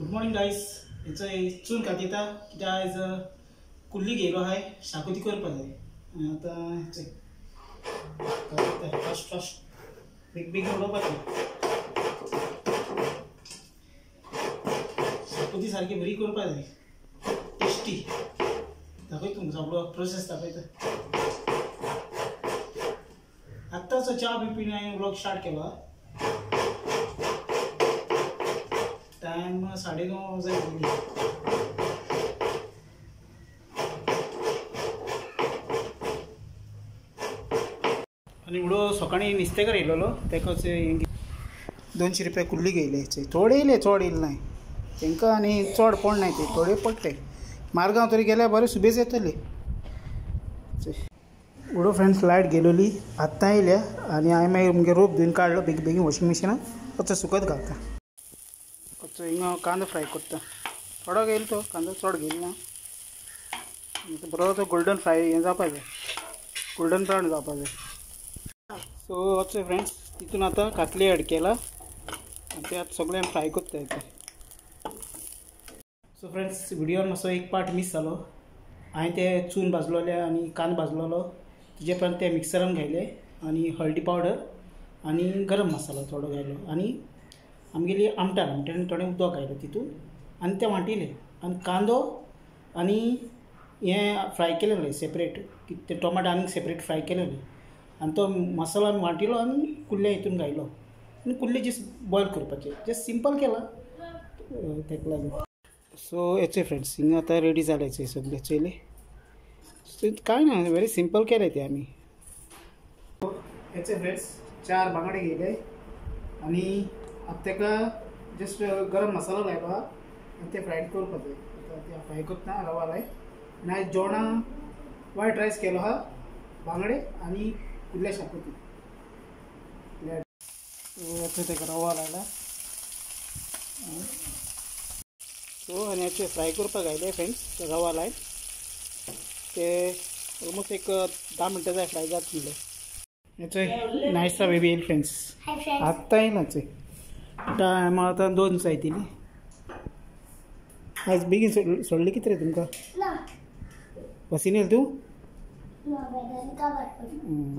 Good morning guys. हेचो चून खातीता कित्याक आयज कुल्ली घेयलो आहाय शाकुती करपा जाय. आनी आतां फास्ट फास्ट बेग बेगीन उलोवपाचें. शाकुती सारकी बरी करपा जाय, टेस्टी. दाखयता तुमकां सगळो प्रोसेस दाखयता. आत्ताचो च्या बी पिवन हांवें व्लॉग स्टार्ट केलो. टायम 9:30 जाय. आनी उडो सकाळीं नुस्तेकार येयलेलो तेकाच 200 रुपया कुल्ली घेयले. थोडे येयले, चड येयले नाय तेंकां आनी चड पडनाय ते, थोडे पडटे. मारगांव तरी गेल्यार बरें सुबेज येतले. उडो फ्रेंड्स लायट गेलोली आत्तां येयल्या आनी हांवें मागीर मुगे रोप धुवन काडलो बेगीन बेगीन वॉशिंग मशिनान. आतां सुकत घालता. आतां हिंगा कांदो फ्राय करता. थोडो घेयलो तो कांदो, चड घेयलो ना. बरो तो गोल्डन फ्राय हें जावपा जाय, गोल्डन ब्रावन जावपा जाय. सो वचो फ्रेंड्स तितून आतां कातली एड केला आनी ते आतां सगळें फ्राय करता. सो फ्रेंड्स व्हिडियोन मातसो एक पार्ट मीस जालो. हांवें ते चून भाजलोले आनी कांदो भाजलोलो तिजे उपरांत ते मिक्सरान घायले आनी हळदी पावडर आनी गरम मसालो थोडो घायलो आनी आमगेली आमटान आमटान थोडें उदक घायलें तितून आनी तें वांटिलें. आनी कांदो आनी हें फ्राय केलेलें सेपरेट, ते टोमाटो आनीक सेपरेट फ्राय केलेलें आनी तो मसालो आमी वांटिलो आनी कुल्ल्या हितून घायलो आनी कुल्ले जस्ट बॉयल करपाचें, जस्ट सिंपल केलां तेका लागून. सो हेचे फ्रेंड्स हिंगा आतां रेडी जालें सगळें चोयलें. कांय ना, वेरी सिंपल केलें तें आमी. हेचे फ्रेंड्स 4 बांगडे घेयले आनी आतां तेका जस्ट गरम मसालो लायलो आनी ते फ्राय करपाक जाय. आतां ते फ्राय करता रवा लाय. आनी आयज जेवणा वायट रायस केलो आहा, बांगडे आनी कुल्ल्या शाकुती. आतां तेका रवा लायला. सो आनी हेचे फ्राय करपाक घायले फ्रेंड्स रवा लायन. ते ऑलमोस्ट एक 10 मिनटां जाय फ्राय जात म्हणलें. हेचो नायसा बेबी येयल फ्रेंड्स, आत्तां येयला. टायम आतां 2 जायतली. आयज बेगीन सोडलें कितें रे तुमकां? बसीन येयल तूं?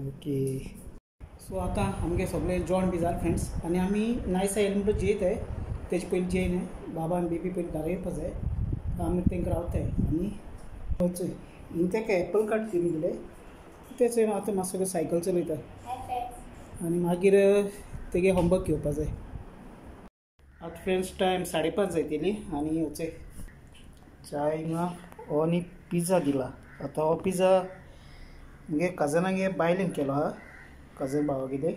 ओके. सो आतां आमगे सगळें जेवण बी जालें फ्रेंड्स आनी आमी नायसा येयलें म्हणटकच जेयताय. तेजे पयलीं जेयना, बाबा आनी बेबी पयलीं घरा येवपा जाय. आमी तेंकां रावताय आनी वचूय. तेका एप्पल कार्ड दिवन दिलें. तेच आतां मातसो सायकल चलयता आनी मागीर तेगे होमवर्क घेवपा जाय. आतां फ्रेंड्स टायम 5:30 जायतली आनी वचय. च्या हिंगा हो न्ही पिझ्झा दिला. आतां हो पिझ्झा मुगे कजनागे बायलेन केलो आहा, कजन भावागेले.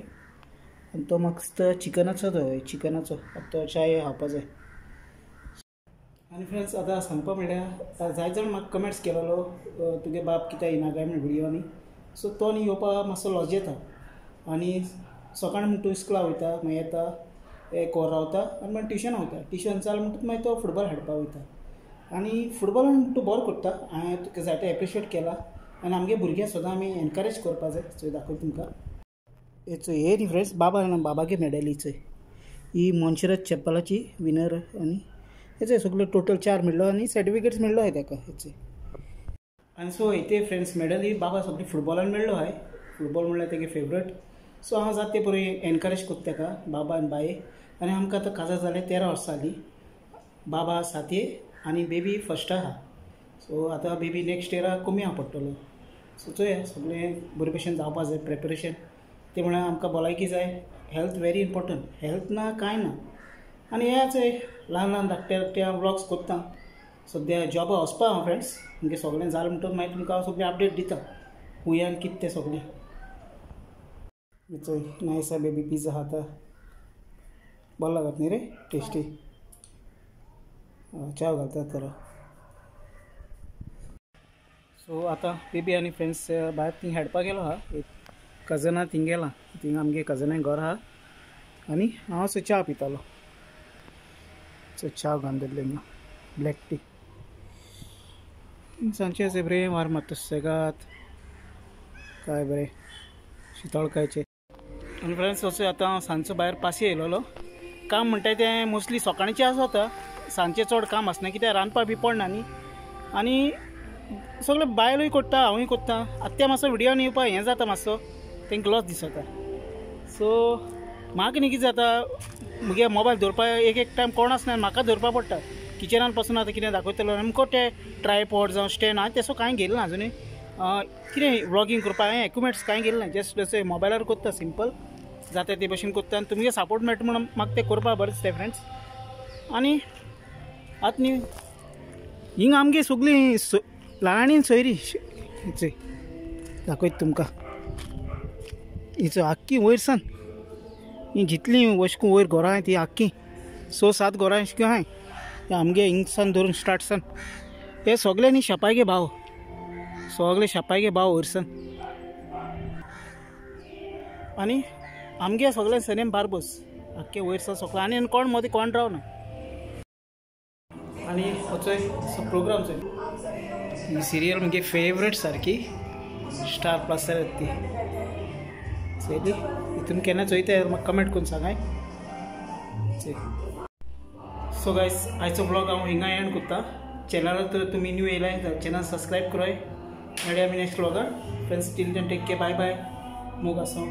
आनी तो म्हाका चिकनाचो, तो चिकनाचो आतां तो च्याय खावपा जाय. आनी फ्रेंड्स आतां सांगपा म्हणल्यार जायते जाण म्हाका कमेंट्स केलेलो तुगे बाप कित्याक येना काय म्हण व्हिडियोनी. सो तो न्ही येवपा मातसो लॉज येता आनी सकाळीं म्हण तूं इस्कुला वयता, मागीर येता एक वर रावता आनी मागीर ट्युशनाक वयता. ट्युशन जालें म्हणटकच मागीर तो फुटबॉल खेळपाक वयता आनी फुटबॉलान तूं बरो करता. हांवें तुका जायते एप्रिशिएट केला आनी आमगे भुरग्यांक सदां आमी एनकरेज करपा जाय. चोय दाखयता तुमकां. हेचो हे न्ही फ्रेंड्स बाबा बाबागे मेडली चोय, ही मोन्शरत चॅपलाची विनर. आनी हेचे सगळे टोटल 4 मेळ्ळो आनी सर्टिफिकेट्स मेळ्ळो आहाय तेका हेचे. आनी सो हेते फ्रेंड्स मेडली बाबा सगळे फुटबॉलान मेळ्ळो आहाय. फुटबॉल म्हणल्यार तेगे फेवरेट. सो हांव जाता ते पळय एनकरेज करता तेका, बाबा आनी बाये. आनी आमकां आतां काजार जालें 13 वर्सां जालीं. बाबा सातये आनी बेबी फर्स्ट आहा. सो आतां बेबी नेक्स्ट इयराक कमी आहा पडटलो. सो चोया सगळें बरे भशेन जावपा जाय प्रेपरेशन. ते म्हळ्यार आमकां भलायकी जाय, हेल्थ वेरी इम्पोर्टंट. हेल्थ ना कांय ना. आनी हेंच ल्हान ल्हान धाकटे धाकटे हांव व्लॉग्स करता. सद्या जॉबा वचपा हांव फ्रेंड्स, मुगे सगळें जालें म्हणटकच मागीर तुमकां हांव सगळें अपडेट दिता खंय आनी कितें तें सगळें. चोय नायसा बेबी पिझ्झा खाता, बरो लागत न्ही रे, टेस्टी. च्या घालता तर. सो आतां बेबी आनी फ्रेंड्स भायर थिंग खेळपाक गेलो आहा. एक कजना थिंग गेला, थिंग आमगे कजना घर आहा आनी हांव सो च्या पितालो. सो च्या घालून दिल्ले हिंगा ब्लॅक टी. सांजचें अशें बरें वार मारता सुसेगाद, काय बरें शितळकायचें. आनी फ्रेंड्स असो आतां हांव सांजचो भायर पासय येयलेलो. काम म्हणटा तें मोस्टली सकाळचें आसता, सांजचें चड काम आसना कित्याक रांदपा बी पडना न्ही आनी सगळे बायलूय कोत्ता हांवूय कोत्ता. आतां ते मातसो व्हिडियोन येवपा हें जाता मातसो तेंकां लॉस दिसता. सो म्हाका न्ही कितें जाता मुगे मोबायल दवरपा एक एक टायम कोण आसना म्हाका धरपा पडटा किचनान पासून. आतां कितें दाखयतलो नेमको ते ट्रायपॉड जावं स्टँड हांवें तेसो कांय घेतलो ना अजुनूय. कितें व्लॉगींग करपाक हांवें इक्विपमेंट्स कांय घेतले ना, जस्ट जशें मोबायलार कोत्ता सिंपल जाता ते भशेन कोत्ता आनी तुमगे सपोर्ट मेळटा म्हणून म्हाका तें करपा बरें दिसता फ्रेंड्स. आनी आतां न्ही हिंगा आमगे सगळीं ल्हान सोयरी चोय दाखयता तुमकां हिचो आख्खी वयर सान ही जितलीं वशकून वयर घरां आहाय ती आख्खी 6-7 घरां अशें आहाय आमगे हिंगसान धरून स्टार्ट सान. हे सगळे न्ही शेपायगे भाव, सगळे शेपायगे भाव वयरसान. आनी आमगे सगळे सनेम बारबोस आख्खे वयरसान सगळे आनी कोण मदीं कोण रावना. आनी वचोय प्रोग्राम चोय ही सिरियल मुगे फेवरेट सारकी स्टार प्लसार ती चोयली. हितून केन्ना चोयता म्हाका कमेंट करून सांगाय. सो गायस आयचो ब्लॉग हांव हिंगा एंड करता. चॅनलार तर तुमी न्यू येयलाय जाल्यार चॅनल सबस्क्रायब कराय. मेळया आमी next ब्लॉगार friends. Till then take care, bye bye. मोग आसूं.